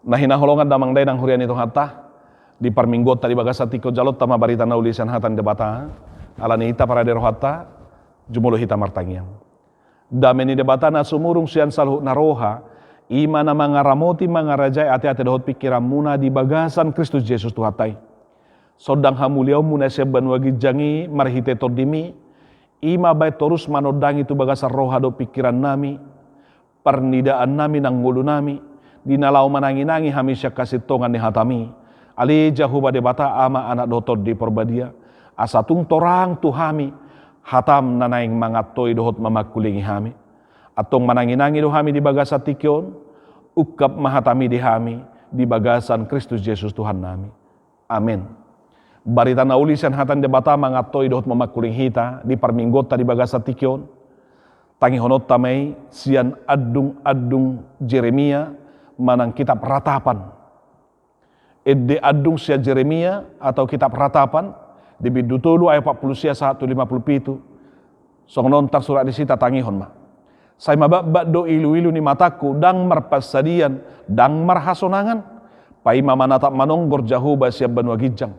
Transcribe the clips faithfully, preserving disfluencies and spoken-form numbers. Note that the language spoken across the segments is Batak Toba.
Na hinaholongan damang dainang huria ni Tuhanta, di parmingguonta di bagasan tingki on jaloonta ma barita na uli sian hata ni Debata, ala ni i taparade rohanta, jumolo hita martangiang. Dame ni Debata na sumurung sian saluhut na roha, i ma na mangaramoti mangarajai ateate dohot pingkiranmuna di bagasan Kristus Jesus Tuhanta i. Sondang hamuliaonmu na sian banua ginjang i marhite Tondimi, i ma baen torus manondangi tu bagasan roha dohot pingkirannami, parnidaannami nang ngolunami, di na laho mananginangi hami sian hasintongan ni hatami. Ale Jahowa Debata Ama, Anak dohot Tondi Porbadia, asa tung torang tu hami hatam na naeng mangantoi dohot mamangkulingi hami. Antong mananginangi do hami di bagasan tingki on, ungkap ma hatami di hami di bagasan Kristus Jesus Tuhannami. Amen. Barita na uli sian hata ni Debata mangantoi dohot mamangkuling hita di parmingguonta di bagasan tingki on. Tangihononta ma i sian andung-andung Jeremia manang kitab Ratapan. Ende andung sian Jeremia atau kitab Ratapan di bindu tolu ayat opat pulu sia sahat tu lima pulu pitu. Songon on tarsurat disi, tatangihon ma. Sai mabakbak do iluilu ni matangku, ndang marpansadian, ndang marhasonangan. Paima manatap manonggor Jahowa sian banua ginjang.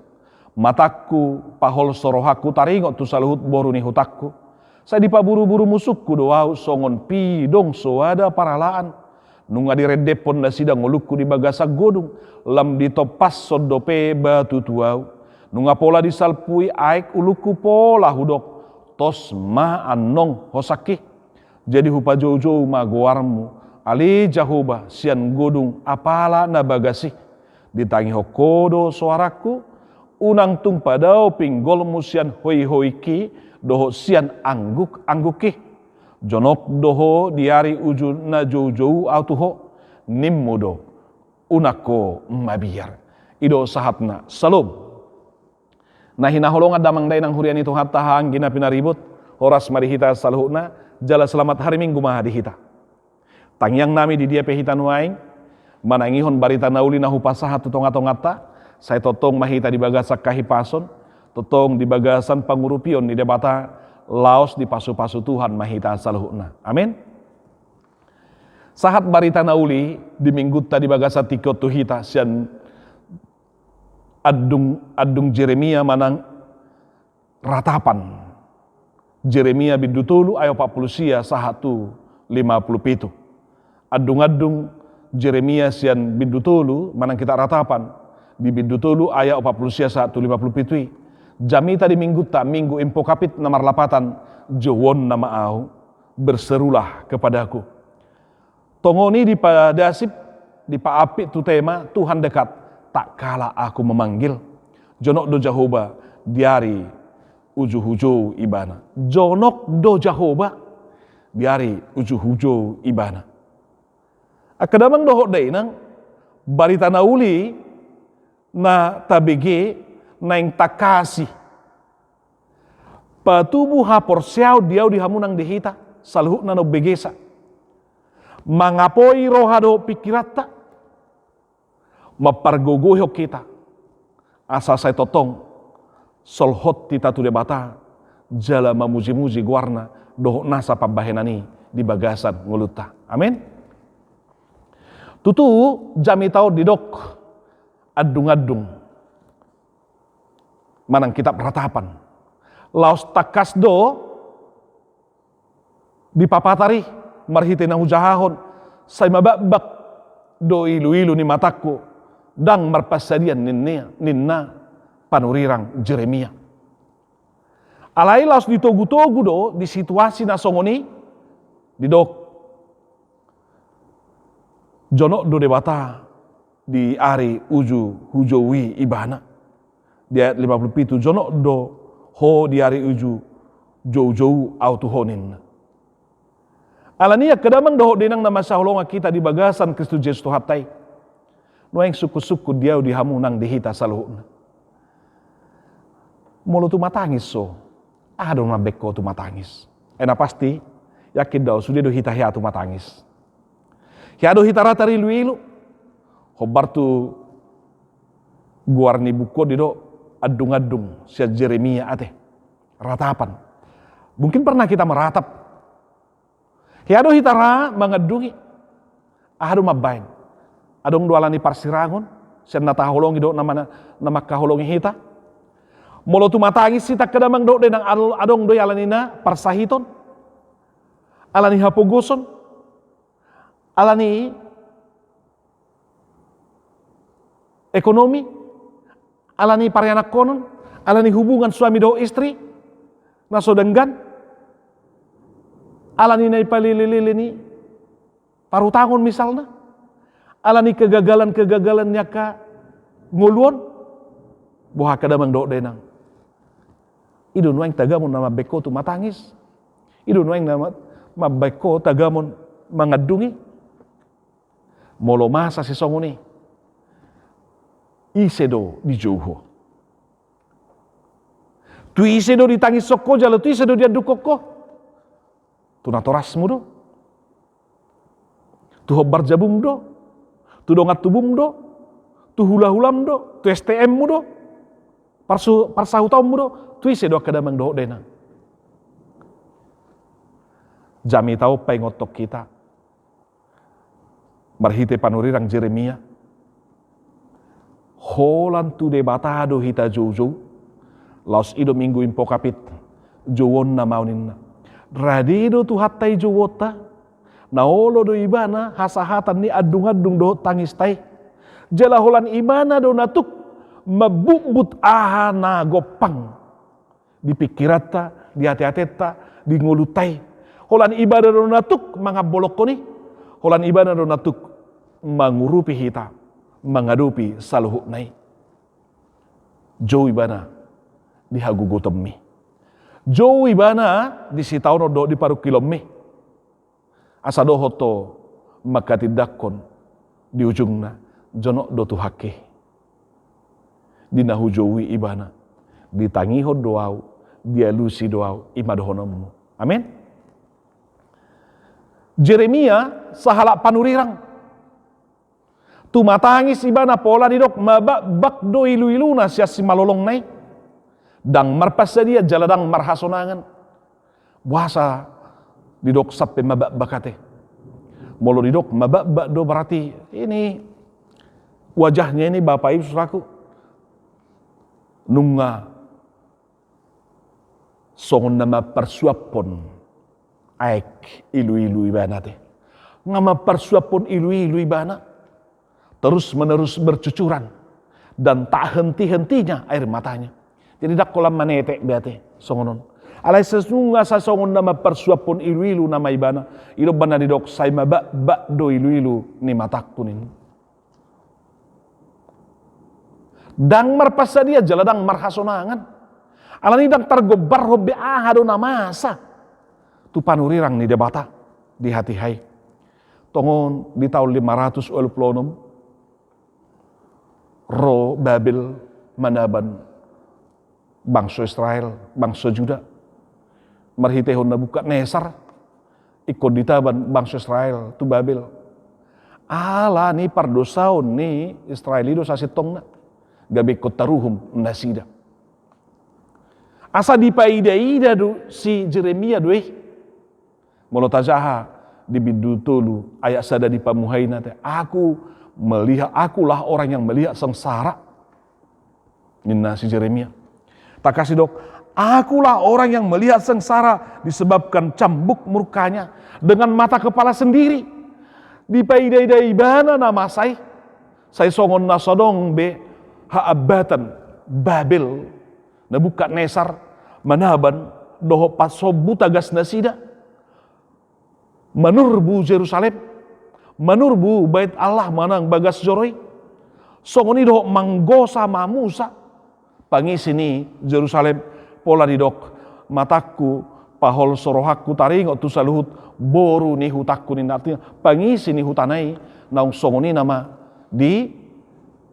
Matangku, paholso rohangku taringot tu saluhut boru ni hutangku. Sai dipaburuburu musungku do ahu songon pidong soada paralaan. Nunga direndephon nasida ngolungku di bagasan godung, lam ditompashon dope batu tu ahu. Nunga pola disalpui aek ulungku pola hudok, tos ma annon hosangki. Jadi hupajoujou ma goarmu, ale Jahowa, sian godung apala na bagas i. Ditangihon Ho do soarangku, unang tung padao pinggolmu sian hoihoingki dohot sian angguk-anggukki. Jonok do Ho di ari uju na joujou ahu tu Ho, nimmu do, unang Ho mabiar. I do sahatna. Syalom. Na hinaholongan damang dainang huria ni Tuhanta, haha anggi na pinaribot, horas ma di hita saluhutna, jala selamat hari Minggu ma di hita. Tangiangnami di dia pe hita nuaeng, manangihon barita na uli na hupasahat tu tongatonganta, sai tongtong ma hita di bagasan hahipason, tongtong di bagasan pangurupion ni Debata, laos dipasupasu Tuhan ma hita saluhutna. Amen. Sahat barita na uli di minggunta di bagasan tingki on tu hita sian andung, andung Jeremia manang Ratapan. Jeremia bindu tolu ayat opat pulu sia sahat tu lima pulu pitu. Andung-andung Jeremia sian bindu tolu manang kitab Ratapan di bindu tolu ayat opat pulu sia sahat tu lima pulu pitu i. Jamita di minggunta, Minggu Invocavit na marlapatan, Jouonna ma ahu, berserulah kepadaku. Tongon i dipadasip, dipaampit tu tema Tuhan dekat, tak kala aku memanggil. Jonok do Jahowa di ari uju hujou Ibana. Jonok do Jahowa di ari uju hujou Ibana. Angka damang dohot dainang, barita na uli na tabege naeng takasi. Patubu haporseaon di ahu di hamu nang di hita, saluhutna na umbegesa. Mangapoi roha dohot pingkiranta, mampargogoihon hita, asa sai tongtong solhot hita tu Debata, jala mamujimuji goarna dohot nasa pambahenan i di bagasan ngolunta. Amen. Tutu jamita on didok andung-andung manang kitab Ratapan. Laos tangkas do dipapatar i marhite na hujahahon, sai mabakbak do iluilu ni matangku, ndang marpansadian ninna, ninna panurirang Jeremia. Alai laos ditogutogu do di situasi na songon i, didok, jonok do Debata di ari uju hujou i Ibana. Di ayat lima pulu pitu, jonok do Ho di ari uju joujou ahu tu Ho ninna. Alani i angka damang dohot dainang na masihaholongan hita di bagasan Kristus Jesus Tuhanta i, nuaeng sungkunsungkun di ahu di hamu nang di hita saluhutna. Molo tumatangis ho, aha do mambaen ho tumatangis? Ai na pasti, yakin do ahu, sude do hita hea tumatangis. Hea do hita ra tariluilu. Hombar tu goar ni buku on didok andung-andung sian Jeremia ate. Ratapan. Mungkin pernah kita meratap. Hea do hita ra mangandungi. Aha do mambaen? Adong do alani parsirangon, sian na taholongi dohot na mana-, na mangkaholongi hita. Molo tumatangis hita angka damang dohot dainang, adong do i alani na parsahiton, alani hapogoson, alani ekonomi, alani parianakhonon, alani hubungan suami dohot istri na so denggan, alani na ipalele-lele ni parutangon misalna, alani kegagalan-kegagalan ni angka ngolu on. Boha angka damang dohot dainang? I do nuaeng tagamon na mambahen ho tumatangis. I do nuaeng na ma-, mambahen ho tagamon mangandungi. Molo masa sisongon i, ise do dijou ho? Tu ise do ditangishon ho jala tu ise do diandukhon ho? Tu natorasmu do? Tu hombar jabum do? Tu dongan tubum do? Tu hulahulam do? Tu S T M-mu do? Parsu-, parsahutaonmu do? Tu ise do angka damang dohot dainang? Jamita on paingothon hita marhite panurirang Jeremia. Holan tu Debata do hita joujou. Laos i do Minggu Invocavit, jouonna ma on ninna. Rade do Tuhanta i jouonta, na olo do Ibana hasahatan ni andungandung dohot tangista i. Jala holan Ibana do na tuk mambutbut aha na gompang di pingkiranta, di ateatenta, di ngolunta i. Holan Ibana do na tuk mangambolongkon i. Holan Ibana do na tuk mangurupi hita mangadopi saluhutna i. Jou Ibana di hagogotonmi. Jou Ibana di sitaonon dohot di parungkilonmi. Asa dohot ho manghatindanghon di ujungna, jonok do Tuhanki. Di na hujoui Ibana, ditangihon do ahu, dialusi do ahu, i ma dohononmu. Amen. Jeremia sahalak panurirang. Tumatangis ibana pola didok mabakbak do iluiluna sian simalolongna i. Ndang marpansadian jala ndang marhasonangan. Boasa didok sampe mabakbak ate? Molo didok mabakbak do berarti ini wajahnya ini Bapak Ibu Saudaraku. Nunga songon na mamparsuaphon aek iluilu ibana ate. Nga mamparsuaphon iluilu ibana. Terus menerus bercucuran. Dan tak henti-hentinya air matanya. Jadi ndang holan manetek be ate songon on. Alai sesungguhna sai songon na mamparsuaphon iluilu nama ibana. I do umbahen na didok sai mabakbak do iluilu ni matangku ninna. Ndang marpansadian jala ndang marhasonangan. Alani ndang targombarhon be aha do na masa tu panurirang ni Debata di hatiha i. Tongon di taon lima ratus ualu pulu onom ro Babel manaban bangso Israel, bangso Juda. Marhitehon Nabukadnesar, ingkon ditaban bangso Israel tu Babel. Alani pardosaon ni Israel i do sasintongna. Gabe ingkon taruhum nasida. Asa dipaidaida do si Jeremia do i. Molo tajaha di bindu tolu ayat sada di Pamuhai na te, aku melihat, akulah orang yang melihat sengsara. Ninna si Jeremia. Tangkas didok, akulah orang yang melihat sengsara disebabkan cambuk murkanya dengan mata kepala sendiri. Dipaidaida ibana na masa i. Sai songon na so adong be haambatan Babel. Nabukadnesar manaban dohot pasombu tagas nasida. Manurbu Jerusalem, manurbu Bait Allah manang bagas joro i. Songon i dohot manggosa mamusa pangisi ni Jerusalem, pola didok matangku pahol so rohangku taringot tu saluhut boru ni hutangku ninna, artina pangisi ni hutana i naung songon i nama di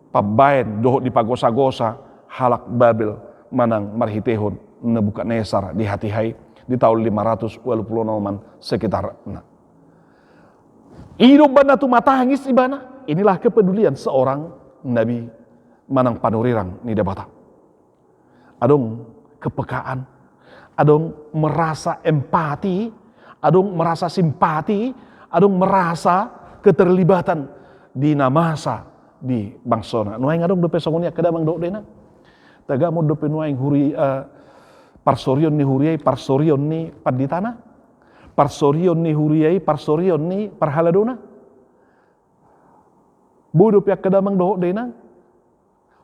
pambaen dohot dipagosagosa halak Babel manang marhitehon Nebukadnesar di hatiha i di taon lima ratus ualu pulu onom an sekitarna. I do umbahen na tumatangis ibana. Inilah kepedulian seorang nabi manang panurirang ni Debata. Adong kepekaan, adong merasa empati, adong merasa simpati, adong merasa keterlibatan di na masa di bangsona. Nuaeng adong dope songon i angka damang dohot dainang. Tagamon dope nuaeng huri, eh, parsorion ni huria i, parsorion ni panditana, parsorion ni huria i, parsorion ni parhaladona. Boi dope angka damang dohot dainang,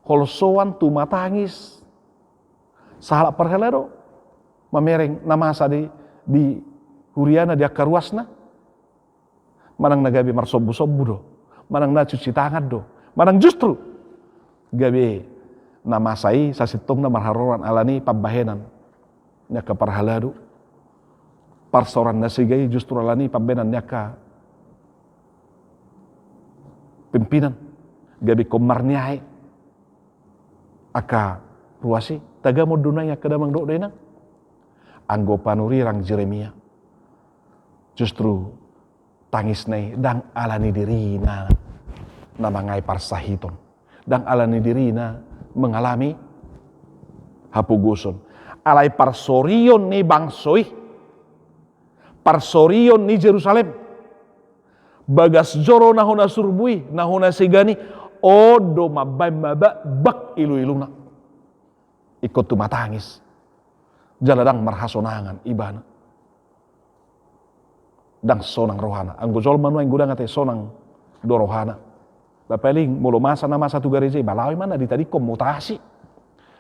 holsoan tumatangis sahalak parhalado mamereng na masa di, di huriana, di angka ruasna. Manang na gabe marsombusombu do, manang na cuci tangan do, manang justru gabe na masa i sasintongna marharoroan alani pambahenan ni angka parhalado. Parsaoran na sega i justru alani pambahenan ni angka pimpinan, gabe ingkon marniae angka ruas i. Tagamon do nuaeng angka damang dohot dainang. Anggo panurirang Jeremia, justru tangisna i ndang alani dirina na mangae parsahiton, ndang alani dirina mengalami hapogoson. Alai parsorion ni bangso i, parsorion ni Jerusalem, bagas joro na hona surbu i, na hona segan i, on do mambaen ma bak, bak iluiluna. Ingkon tumatangis jala ndang marhasonangan ibana. Ndang sonang rohana. Anggo jolma nuaeng godang ate sonang do rohana. Ba paling molo masa na masa tu gareja i, ba laho i ma na ditadingkon mutasi.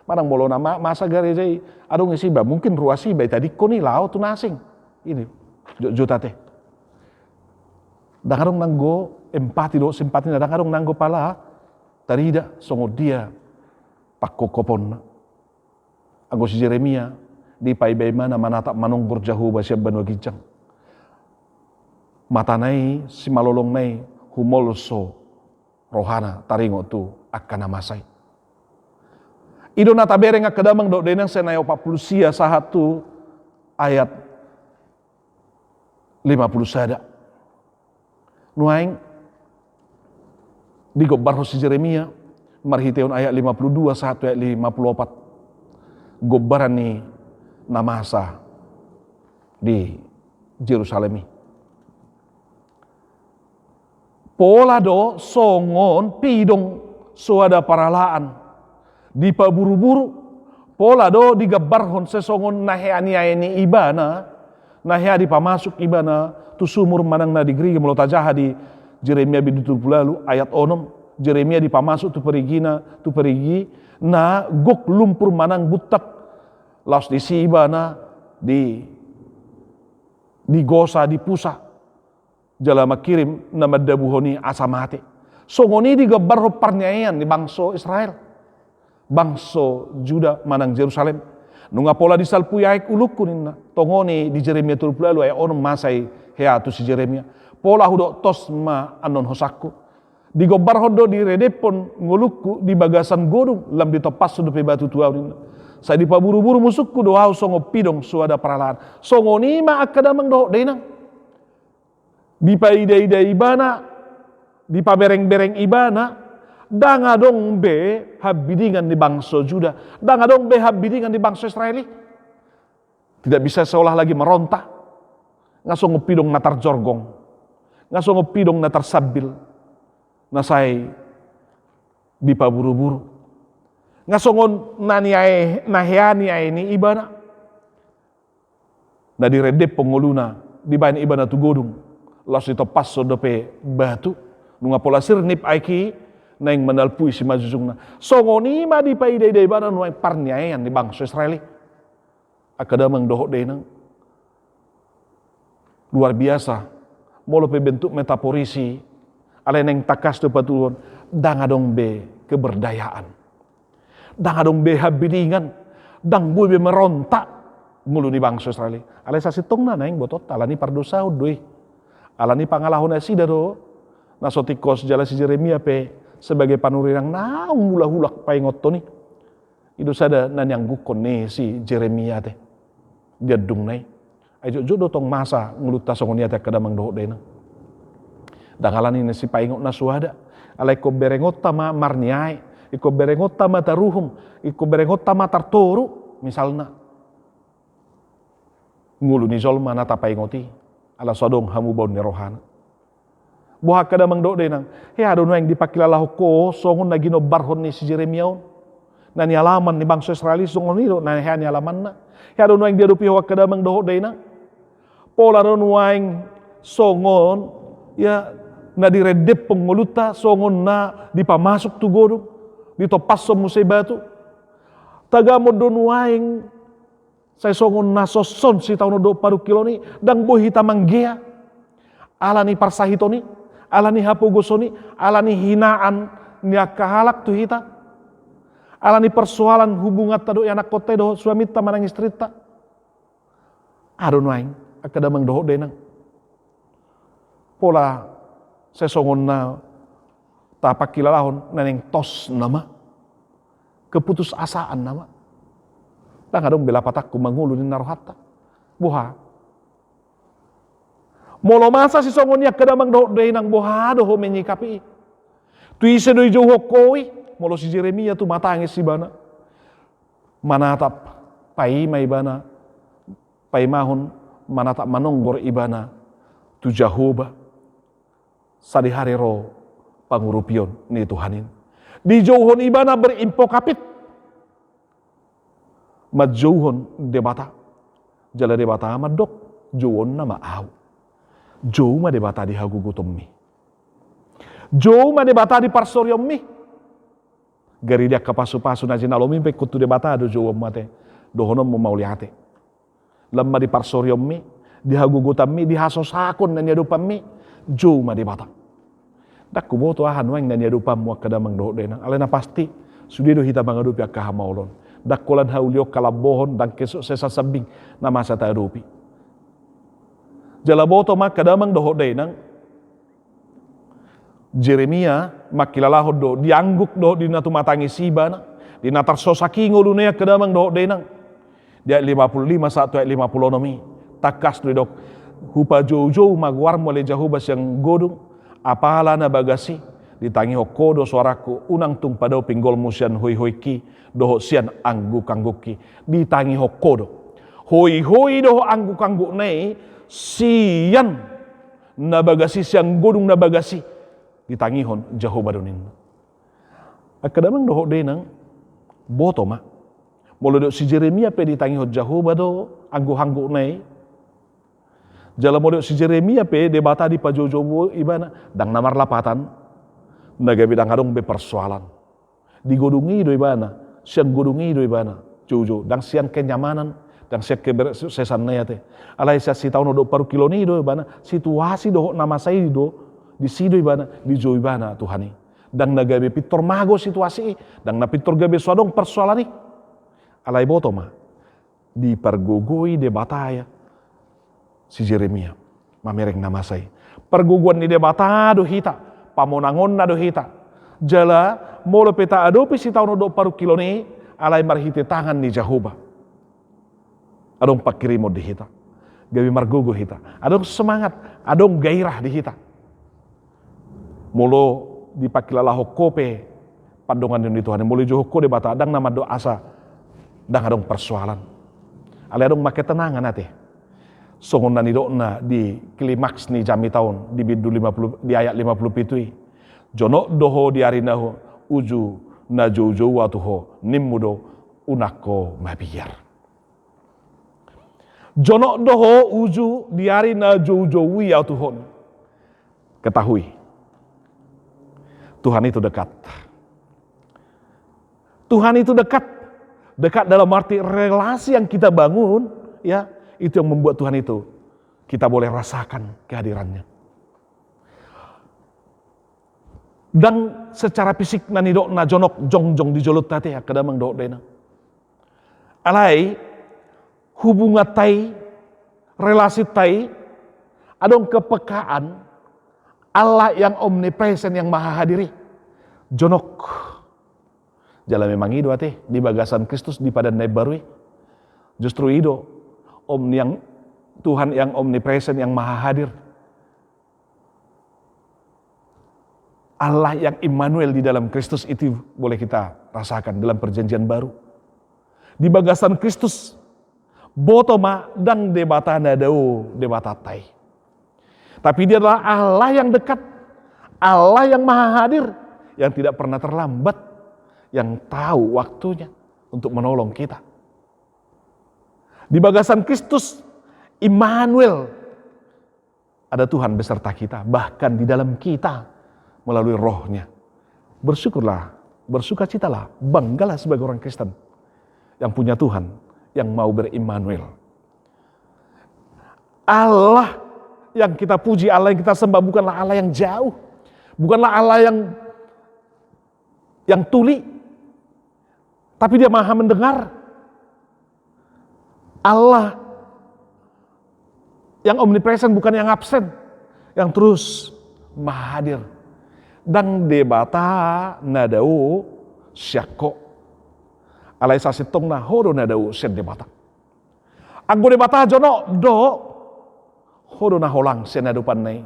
Manang molo na ma-, masa gareja i adong isi, ba mungkin ruas i ba itadingkon i laho tu na asing. Ini jotjot ate. Ndang adong nanggo empati dohot simpati, ndang adong nanggo pala tarida songon dia pangkophoponna. Anggo si Jeremia, dipaiba ibana manatap manonggor Jahowa sian banua ginjang. Matana i, simalolongna i humolso rohana taringot tu angka na masa i. I do na tabereng angka damang dohot dainang sian ayat opat pulu sia sahat tu ayat lima pulu sada. Nuaeng digombarhon si Jeremia marhitehon ayat lima pulu dua sahat tu ayat lima pulu opat. Gombaran ni na masa di Jerusalem i. Pola do songon pidong soada paralaan dipaburuburu, pola do digambarhon sesongon na hea niae ni ibana, na hea dipamasuk ibana tu sumur manang na di gerigi, molo tajaha di Jeremia bindu tolu pulu ualu ayat onom, Jeremia dipamasuk tu parigina, tu parigi na gok lumpur manang buntak, laos disi ibana di, digosa, dipusa jala mangkirim na mandabuhon i asa mate. Songon i digambarhon parniaean ni bangso Israel, bangso Juda manang Jerusalem. Nunga pola disalpui aek ulungku ninna, tongoni di Jeremia tolu pulu ualu ayat onom masa i hea tu si Jeremia. Pola hudok tos ma annon hosangku. Digombarhon do diredephon ngolungku di bagasan godung, lam ditompashon dope batu tu ahu ninna. Sai dipaburuburu musungku do ahu songon pidong soada paralaan. Songon i ma angka damang dohot dainang. Dipaidaida ibana, dipaberengbereng ibana, ndang adong be hambidingan ni bangso Juda, ndang adong be hambidingan ni bangso Israel i. Tidak bisa seolah lagi meronta. Nga songon pidong na tarjorgong, nga songon pidong na tarsambil, na sai dipaburuburu. Nga songon na niae, na hea niae ni ibana, na direndephon ngoluna, dibaen ibana tu godung, laos ditompashon dope batu, nunga pola sirnip aek i, naeng manalpui simanjujungna. Songon i ma dipaidaida ibana nuaeng parniaean ni bangso Israel i. Angka damang dohot dainang, luar biasa. Molo pe bentuk metaforis i, alai naeng tangkas do patuluhon, ndang adong be keberdayaan. Ndang adong be hambidingan, ndang boi be meronta ngolu ni bangso Israel i. Alai sasintongna naeng botoonta alani pardosaon do i. Alani pangalaho nasida do na so tingkos, jala si Jeremia pe sebagai panurirang naung mulak-mulak paingothon i. I do sada na niangguhon ni si Jeremia ate di andungna i. Ai jotjot do tong masa ngolunta songon i ate angka damang dohot dainang. Ndang alani na sipaingot na soada. Alai ingkon berengonta ma marniae, ingkon berengonta ma taruhum, ingkon berengonta ma tartoru, misalna. Ngolu ni jolma na tapaingot i, ala so adong hamubaon ni rohana. Boha angka damang dohot dainang? Hea do nuaeng dipangkilalahon ho songon na ginombarhon ni si Jeremia on. Na nialaman ni bangso Israel i songon i do na hea nialamanna. Hea do nuaeng diadopi ho angka damang dohot dainang? Pola do nuaeng songon, ya, na direndephon ngolunta, songon na dipamasuk tu godung, ditompashon muse batu. Tagamon do nuaeng sai songon na songon sitaonon dohot parungkilon i, ndang boi hita manggea ala ni parsahiton i, ala ni hapogoson i, ala ni hinaan ni angka halak tu hita, ala ni parsoalan hubunganta dohot ianakkonta i dohot suaminta manang istrinta. Aha do nuaeng angka damang dohot dainang? Pola sai songon na tapangkilalahon na naeng tos nama, keputusasaan nama. Ndang adong be lapatanku mangolu ninna rohanta. Boha? Molo masa sisongon i angka damang dohot dainang, boha do ho menyikapi i? Tu ise do dijouhon ho i? Molo si Jeremia tumatangis ibana, manatap, paima ibana, paimahon, manatap manonggor ibana tu Jahowa. Sadihari ro pangurupion ni Tuhan i. Dijouhon ibana berimpokapit manjouhon Debata. Jala Debata mandok, jouonna ma ahu. Jou ma Debata di hagogotonmi. Jou ma Debata di parsorionmi. Gari di angka pasupasu na jinalomi pe ingkon tu Debata do jouonmu ate. Dohononmu mauliate. Lam ma di parsorionmi, di hagogotanmi, di hasosakon na niadopanmi, jou ma Debata. Ndang huboto aha nuaeng na niadopanmu angka damang dohot dainang. Alai na pasti, sude do hita mangadopi angka hamaolon. Ndang holan haulion, halambohon, ndang kesuksesan sambing na masa taadopi. Jala boto ma angka damang dohot dainang, Jeremia mangkilalahon do, diangguk dohot di na tumatangis ibana, di na tarsosak i ngoluna i angka damang dohot dainang. Di ayat lima puluh lima sahat tu ayat lima puluh onom i, tangkas do didok, hupajoujou ma goarmu ale Jahowa sian godung, apala na bagas i, ditangihon ho do soarangku, unang tung padao pinggolmu sian hoihoingki, dohot sian anggukanggukki. Ditangihon ho do. Hoihoi dohot anggukanggukna i, sian na bagas i, sian godung na bagas i, ditangihon Jahowa do ninna. Angka damang dohot dainang, boto ma. Molo didok si Jeremia pe ditangihon Jahowa do anggukanggukna i. Jala molo didok si Jeremia pe Debata dipajoujou ibana, ndang na marlapatan, na gabe ndang adong be parsoalan. Di godung i do ibana, sian godung i do ibana joujou, ndang sian kenyamanan, ndang sian kebersuksesanna i ate. Alai sian sitaonon dohot parungkilon i do ibana, situasi dohot na masa i do, disi do ibana, dijou ibana Tuhan i. Ndang na gabe pintor mago situasi i, ndang na pintor gabe so adong parsoalan i. Alai boto ma, dipargogoi Debata ia si Jeremia mamereng na masa i. Pargogoan ni Debata do hita, pamonangonna do hita. Jala molo pe taadopi sitaonon dohot parungkilon i, alai marhite tangan ni Jahowa. Adong pangkirimon di hita. Gabe margogo hita. Adong semangat, adong gairah di hita. Molo dipangkilalahon ho pe pandonganon ni Tuhan i, molo dijouhon ho Debata, ndang na mandok asa ndang adong parsoalan. Alai adong ma ketenangan ate. Songon na nidokna di klimaks ni jamita on di bindu lima puluh, di ayat lima puluh pitu i. Jonok do ho di ari na ho, uju na joujou ahu tu ho, nimmu do, unang ho mabiar. Jonok do ho uju di ari na joujou i ahu tu ho. Ketahui, Tuhan itu dekat. Tuhan itu dekat. Dekat dalam arti relasi yang kita bangun, ya, itu yang membuat Tuhan itu, kita boleh rasakan kehadirannya. Ndang secara fisik na nidokna jonok jongjong di jolonta ate, angka damang dohot dainang. Alai hubunganta i, relasinta i, adong kepekaan Allah yang omnipresent, yang maha hadir i. Jonok. Jala memang i do ate, di bagasan Kristus di padan na imbaru i. Justru i do, om-, yang, Tuhan yang omnipresent, yang maha hadir. Allah yang Immanuel di dalam Kristus itu boleh kita rasakan dalam perjanjian baru. Di bagasan Kristus, boto ma, ndang Debata na dao Debatanta i. Tapi dia adalah Allah yang dekat. Allah yang maha hadir, yang tidak pernah terlambat, yang tahu waktunya untuk menolong kita. Di bagasan Kristus, Immanuel, ada Tuhan beserta kita, bahkan di dalam kita melalui Roh-Nya. Bersyukurlah, bersukacitalah, banggalah sebagai orang Kristen yang punya Tuhan yang mau ber-Immanuel. Allah yang kita puji, Allah yang kita sembah bukanlah Allah yang jauh, bukanlah Allah yang yang tuli, tapi Dia maha mendengar. Allah yang omnipresent, bukan yang absen, yang terus maha hadir. Ndang Debata na dao sian ho. Alai sasintongna ho do na dao sian Debata. Anggo Debata jonok do, ho do na holang sian adopanna i.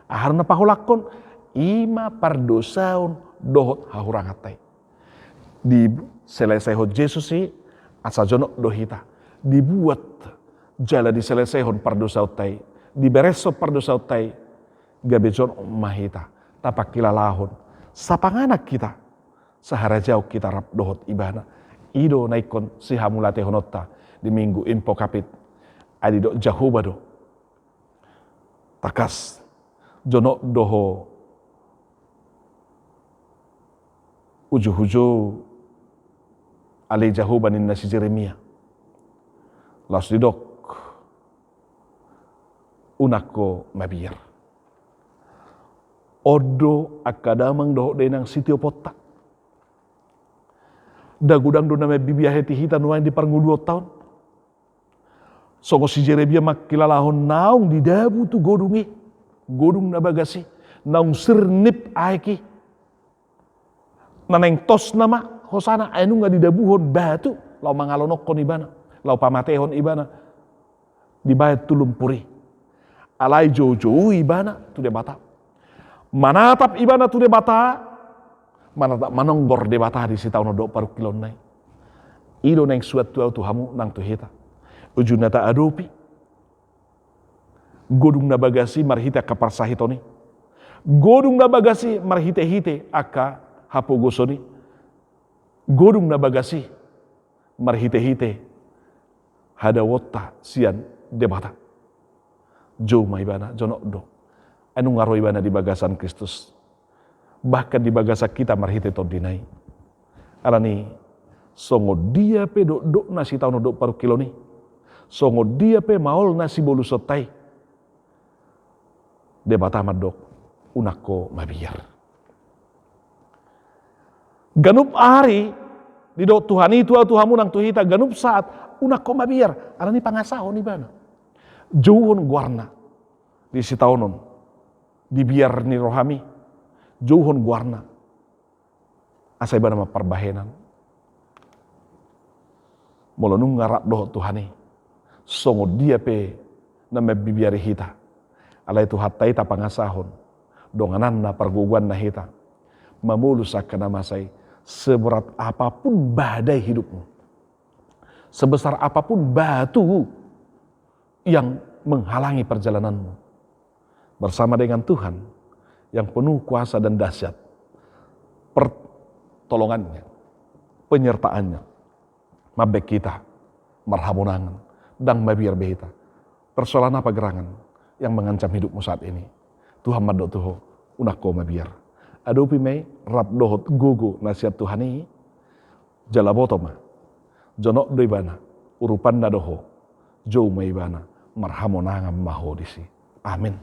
Aha do na paholangkon? I ma pardosaon dohot hahuranganta i. Diselesaihon Jesus i, asa jonok do hita. Dibuat jala diselesaihon pardosaonta i. Dibereshon pardosaonta i. Gabe jonok ma hita. Tapangkilalahon. Sapanganan hita. Saharajaon hita rap dohot Ibana. I do na ingkon sihamauliatehononta di Minggu Invocavit. Ai didok Jahowa do. Tangkas, jonok do ho uju-uju ale Jahowa ninna si Jeremia. Laos didok, unang ho mabiar. On do angka damang dohot dainang sitioponta. Nda godang do na mambibiahi hita nuaeng di parngoluonta on. Songon si Jeremia mangkilalahon naung didabu tu godung i, godung na bagas i, naung sirnip aek i. Na naeng tos nama hosana ai nunga didabuhon batu, laho mangalonokkon ibana, laho pamatehon ibana. Dibaen tu lumpur i. Alai joujou ibana tu Debata. Manatap ibana tu Debata, manatap manonggor Debata di sitaonon dohot parungkilonna i. I do naeng suan tu ahu tu hamu nang tu hita. Ujungna taadopi. Godung na bagas i marhite angka parsahiton i. Godung na bagas i marhite-hite angka hapogoson i. Godung na bagas i marhite-hite hadaonta sian Debata. Jou ma ibana, jonok do. Ai nunga ro ibana di bagasan Kristus. Bahkan di bagasan hita marhite tondina i. Alani, songon dia pe dokdokna sitaonon dohot parungkilon i. Songon dia pe maolna sibolusonta i. Debata mandok, unang ho mabiar. Ganup ari, didok Tuhan i tu ahu tu hamu nang tu hita, ganup saat, unang ho mabiar, alani pangasahon ibana. Jouhon goarna, di sitaonon, di biar ni rohami, jouhon goarna. Asa ibana ma parbahenan. Molo nunga rap dohot Tuhan i, songon dia pe na mambibiari hita. Alai Tuhanta i tapangasahon, dongananna pargogoanna hita. Mamolus angka na masa i, seberat apapun badai hidupmu. Sebesar apapun batu yang menghalangi perjalananmu. Bersama dengan Tuhan yang penuh kuasa dan dahsyat, pertolongannya, penyertaannya, mambaen hita marhamonangan, ndang mabiar be hita. Persoalan apa gerangan yang mengancam hidupmu saat ini? Tuhan mandok tu ho, unang ho mabiar. Adopi ma i rap dohot gogo na sian Tuhan i, jala boto ma. Jonok do ibana, urupanna do ho, jou ma ibana, marhamonangan ma ho disi. Amin.